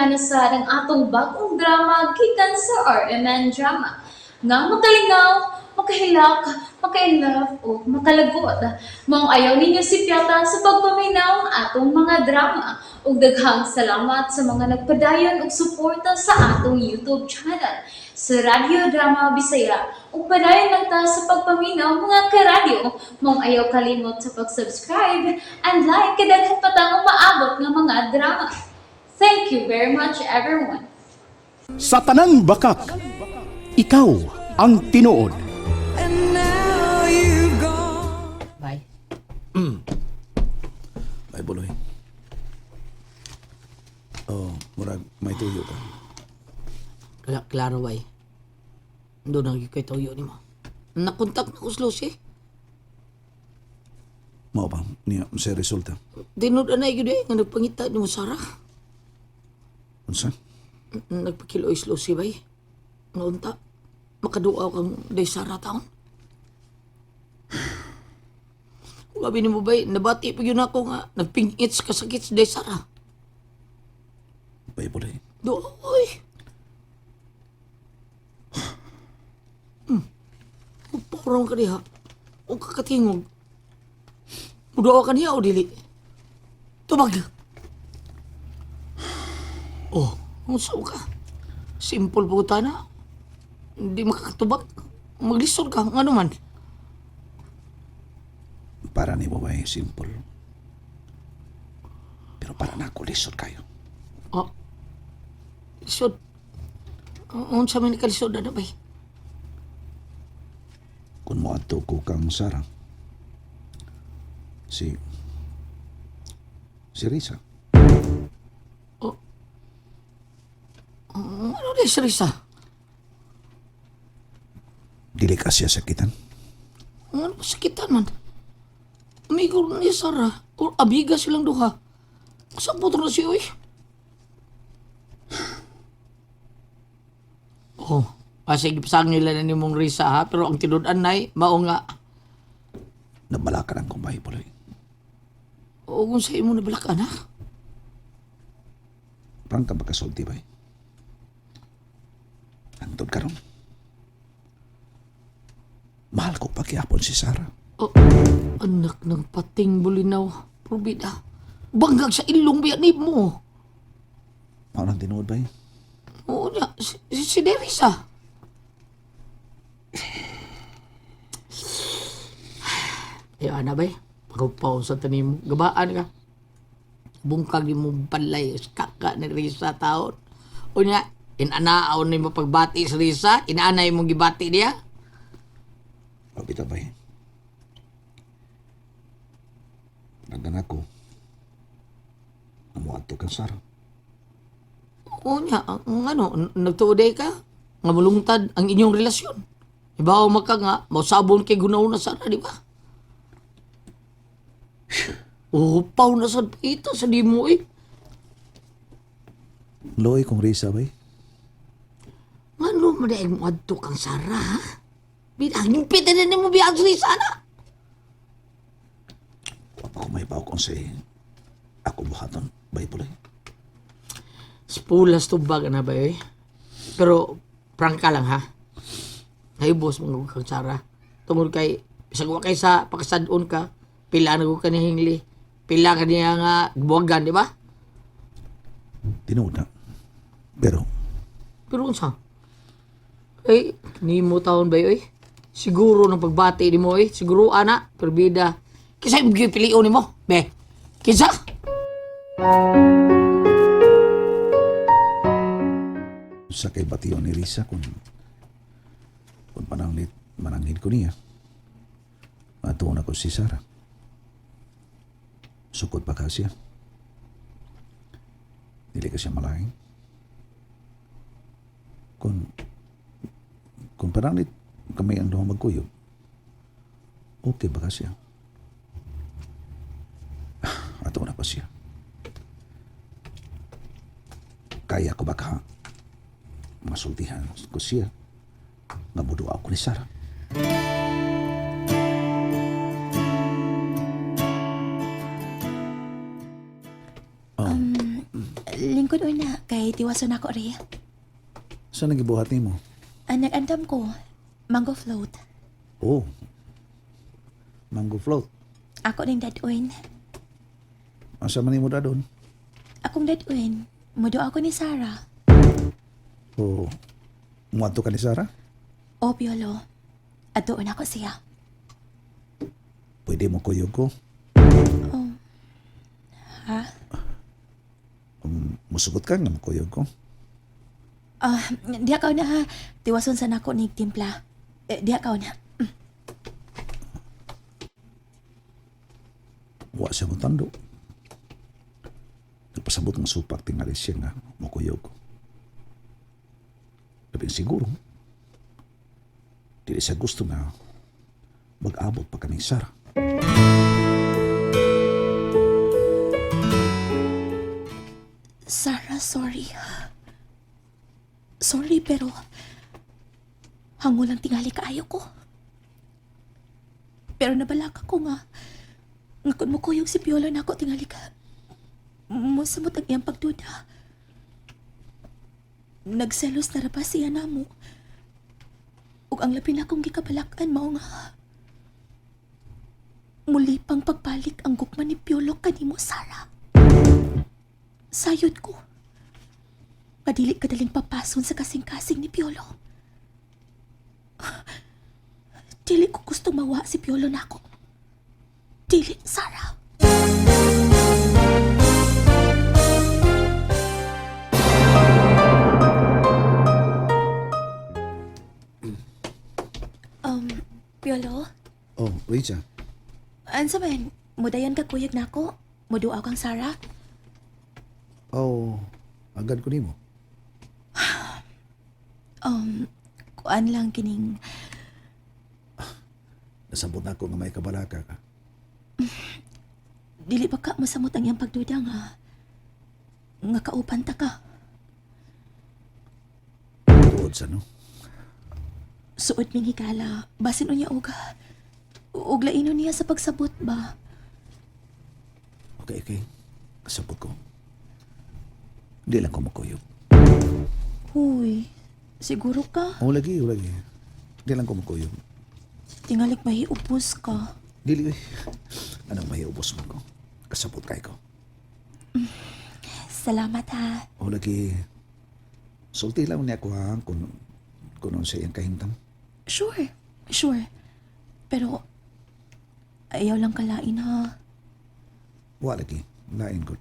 Amihan na sad ang atong bagong drama gikan sa RMN Drama. Nga makalingaw, makahilak, maka-inlove o makalagot. Maong ayaw ninyo sipyata sa pagpaminaw ang atong mga drama. Ug daghang salamat sa mga nagpadayon og suporta sa atong YouTube channel sa Radyo Drama Bisaya. Ug padayon lang ta sa pagpaminaw, mga karadyo. Maong ayaw kalimot sa pag-subscribe and like kay daghan pa tang umaabot nga mga drama. Thank you very much, everyone. Sa tanang bakak, ikaw ang tinuod. And now you've gone. Bye. Ay, buloy. Oh, murag may tuyo ka. Wala, klaro bay. Doon ang kay tuyo nimo. Nakontak na ko si Lucy. Mao pa niya sa resulta. Tinud anay gyud eh nga nagpangita nimo Sarah. Unsa? Nagpakiloy si Lucy bay. Nga unta makaduaw kang day Sarah taon. Gabi nimo bay, nabati pa gyud ako nga nagpingit sa kasakit si day Sarah. Bay, buloy. Do oy. Porong ka diha. O kakatingog. Muduaw ka niya o dili? Tubag. Oh, unsa ka? Simple po ta na. Hindi makakatubag. Maglisod ka, ngano man. Para ni bay, simple. Pero para na ako lisod kayo. Oh. Lisod. Unsa man kalisod na bay? Kung moadto ko kang Sarah. Si Risa. Oh. Ano di si Risa? Dili ka siya sakitan. Ano sakitan man? Amigo ni Sarah. O abiga silang duha. Sa putro na siya, uy. Oh, kasi gipasang nila na ni mong Risa ha, pero ang tinud-an nay, mao nga. Nabalakan ang kumbay, buloy. O kung sa imo nabalakan ha? Parang ka makasulti, bay. Antod karon. Mahal ko pagyapon si Sarah. Oh, anak ng pating bulinaw, probida. Banggag sa ilong biya ni mo. Mao nang tinuod, bay. Oo niya, si Derisa. Ay, ana bay, pagkapaw sa tanim, gabaan ka. Bungkag ni mo balay, kaka ni Risa taon. O niya, inanaaw ni mo pagbati sa Risa, inaanay mong gibati niya. Mao bitaw, bay. Nagdan ako. Namuadto kang Sarah. Oo niya, ang ano, nagtuoday ka, nga mulungtad ang inyong relasyon. Ibaw maka nga, mausabon kay gunaw na sana, di ba? Upaw na sa ito sa di mo eh. Loy kong Risa, bay. Ngano man dahil mo adto kang Sara, ha? Binang himpitan na nimo biyag sa sana. Wa pa ko may kung si ako buhaton, bay, buloy. Spulas tubag na ba eh? Pero prangka lang ha. Naibos mo kang Sara. Tungod kay bisag wa kay sa pakasadon ka, pila na ko ka ni Hingli. Pila ka niya nga buwagan, di ba? Tinuod na. Pero, Pero unsa? Ay, nimo taon ba oy? Siguro ng pagbati nimo oy, siguro ana, perbida. Kinsa imong gipilion nimo? Be. Kinsa? Sa kay bation ni Risa kung pananglit mananghid ko niya. Matuon ako si Sarah. Sukod pa ka siya. Dili ka siya malaing. Kung pananglit kami ang duha magkuyog, okay ba ka siya? Ato na ko siya. Kaya ko ba ka masultihan ko siya nga muduha ako ni Sarah? Lingkod una, kay tiwason ako rin. Saan nagibuhat nimo? Ang nag-andam ko, mango float. Oh. Mango float. Ako ning daduin. Asa man nimo dadon? Akong daduin, mudo ako ni Sarah. Oh. Muadto ka ni Sarah? O, Piolo, adoon ako siya. Pwede mo kuyog ko. Ha? Musugot ka nga makuyog ko. Ah, diha ka na ha. Tiwason sa nako ni timpla. Eh, diha ka na. Wa siya mo tando. Nagpasabot ng supak tingali siya nga mukuyog ko. Labing siguro. Dili siya gusto nga mag-abot pa kami Sarah. Sarah, sorry. Sorry, pero hangulang tingali kaayo ko. Pero nabalaka ko nga nga kung mukuyog si Piolo na ako tingali ka. Mosamot ang iyang pagduda. Nagselos na ra ba siya namo? Ug ang labi na akong gikabalakan mao nga muli pang pagbalik ang gugma ni Piolo kanimo, Sarah. Sayod ko. Madili ka daling papason sa kasing-kasing ni Piolo. Dili ko gusto mawa si Piolo nako. Dili, Sarah. Piolo, Oh, Risa. ansa man, mudayan ka kuyog nako. Muduaw kang Sarah. Oh, agad ko nimo. Kuan lang kining Nasabot na ako nga may kabalaka ka. Dili ba ka masamot ang iyang pagduda nga nga kauban ta ka. Tuod sa no. Suod ming higala, basin unya og og laino niya sa pagsabot ba. Okay, okay. Kasabot ko. Di lang ko makuyog. Huy, siguro ka Oh, lagi, oh, lagi. Di lang ko makuyog. tingalig mahiubos ka. Dili, eh. Anong mahiubos mo ko? Kasabot kay ko. Salamat ha. O lagi, sulti lang niya ako ha, kung sa iyang kahintang. Sure, sure. Pero ayaw lang kalain ha. Wa lagi, lain ko.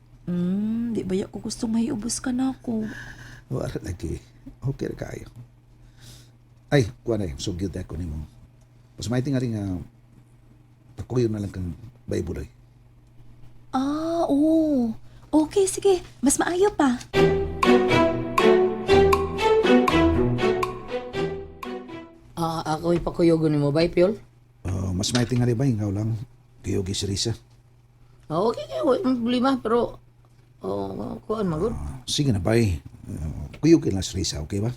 Di ba ko gusto mahiubos ka na ako. Wa lagi, okay ra kaayo. Ay, kuha na eh, sugyot ako nimo. Mas may tingali nga, pakuyo na lang kang Bible ay. Ah, oo. Okay, sige. Mas maayo pa. Ah, ako ipakuyogon nimo bay, Piol. Ah, mas may tingali ba, ikaw lang, kuyugi si Risa. Ah, okay, okay, wala problema pero oh, kuan magud. Sige na, bay. Kuyugi lang si Risa, okay ba?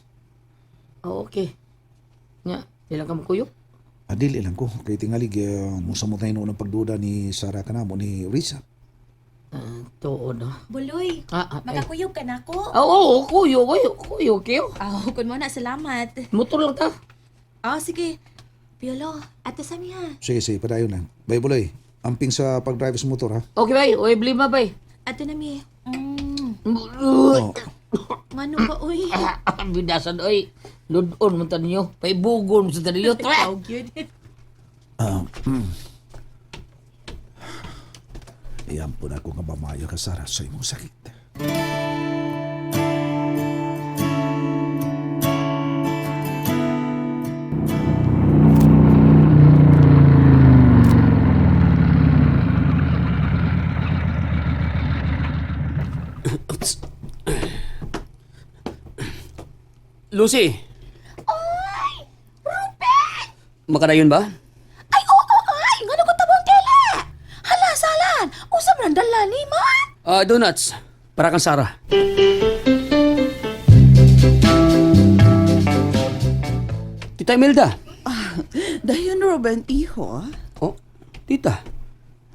Ah, okay. Nya, di lang ka mukuyog. Adili lang ko. Kay tingali, musamot na ng pagduda ni Sarah kanamo ni Risa. Ah, tuod ah. Buloy, Ah, ah, ay. makakuyog ka na ako. Ah, oo, kuyog, kuyog, kuyog kayo. Ah, kun mo na, salamat. Motor lang ta. Ah, sige. Piolo, ato sa miha. Sige, sige, padayon lang. Bay, buloy. Amping sa pag-drive sa motor, ha? Okay bay, oy blima bay. Ato na mi. Oh, Ngano ba, uy? Bidasan oy. Ludon man ta ninyo. Paibugon mo sa ta ninyo. Tra! yun. Iyan po na ako nga mamayo ka, Sarah, sa imong sakit. Lucy! Ay! Ruben! Makadayon ba? Ay, oo, ay! Ngano ko tabang tele? Hala, salan! Usap ng dala ni ma! Ah, donuts. Para kang Sarah. Tita Imelda. Dayon, Ruben, iho. Oh, tita.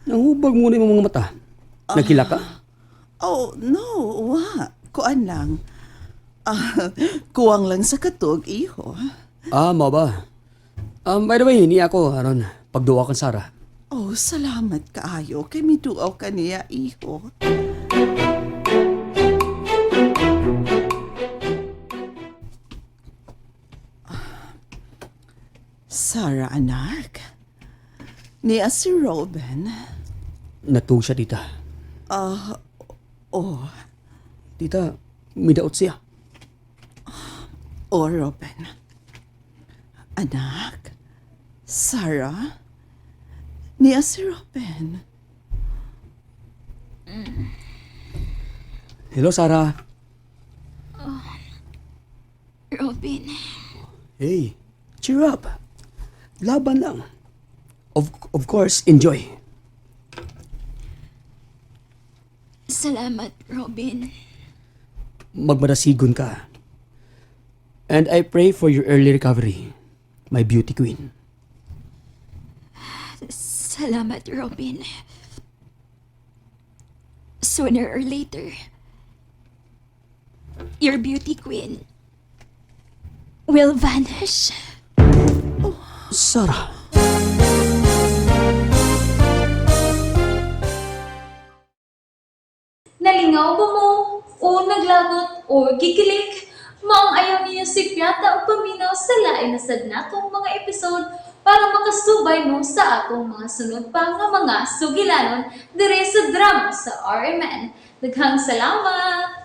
Nangubag muna yung mga mata. Nagkila ka? Oh, no, wa. Kuan lang. Ah, kuwang lang sa katog, iho. Ah, mao ba? By the way, niya ako, aron, pagduwa kang Sarah. Oh, salamat kaayo kay miduaw ka niya, iho. Ah, Sarah, anak. Niya si Robin. Natug siya, tita. Ah, oh, Tita, midaot siya. oh, Robin. Anak, Sarah, niya si Robin. Hello, Sarah. Robin, Hey, cheer up. Laban lang. Of course, enjoy. salamat, Robin. Magmadasigon ka. And I pray for your early recovery, my beauty queen. Salamat, Robin. Sooner or later, your beauty queen will vanish. Sarah. Nalingaw ba mo? O naglagot o gikilig? Maong ayaw niyo si Piata o paminaw sa lain na sad natong mga episode para makasubay mo sa atong mga sunod pa nga mga sugilanon dire sa drama sa RMN. Daghang salamat!